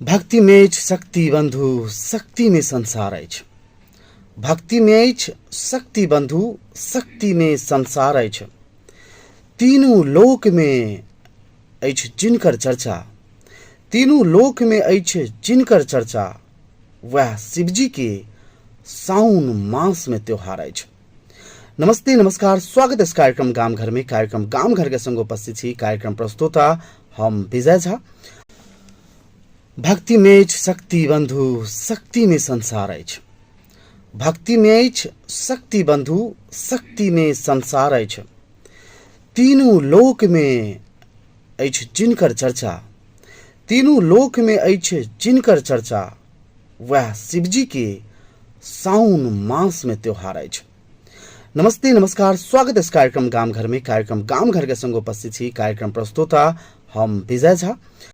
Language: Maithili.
भक्तिमे अछि शक्ति बन्धु, शक्तिमे संसार अछि। भक्तिमे अछि शक्ति बन्धु, शक्तिमे संसार अछि। तीनू लोकमे अछि जिनकर चर्चा, तीनू लोकमे अछि जिनकर चर्चा, वएह शिवजीके साउन मासमे त्योहार अछि। नमस्ते, नमस्कार, स्वागत इस कार्यक्रम गाम घर में। कार्यक्रम गाम घर के संग उपस्थित छी कार्यक्रम प्रस्तोता हम विजय झा। भक्ति में अछि शक्ति बंधु, शक्ति में संसार अछि। भक्ति में अछि शक्ति बंधु, शक्ति में संसार अछि। तीनू लोक में अछि जिनकर चर्चा, तीनू लोक में अछि जिनकर चर्चा, वएह शिवजी के साउन मास में त्योहार अछि। नमस्ते, नमस्कार, स्वागत इस कार्यक्रम गाम घर में। कार्यक्रम गाम घर के संग उपस्थित छी कार्यक्रम प्रस्तोता हम विजय झा।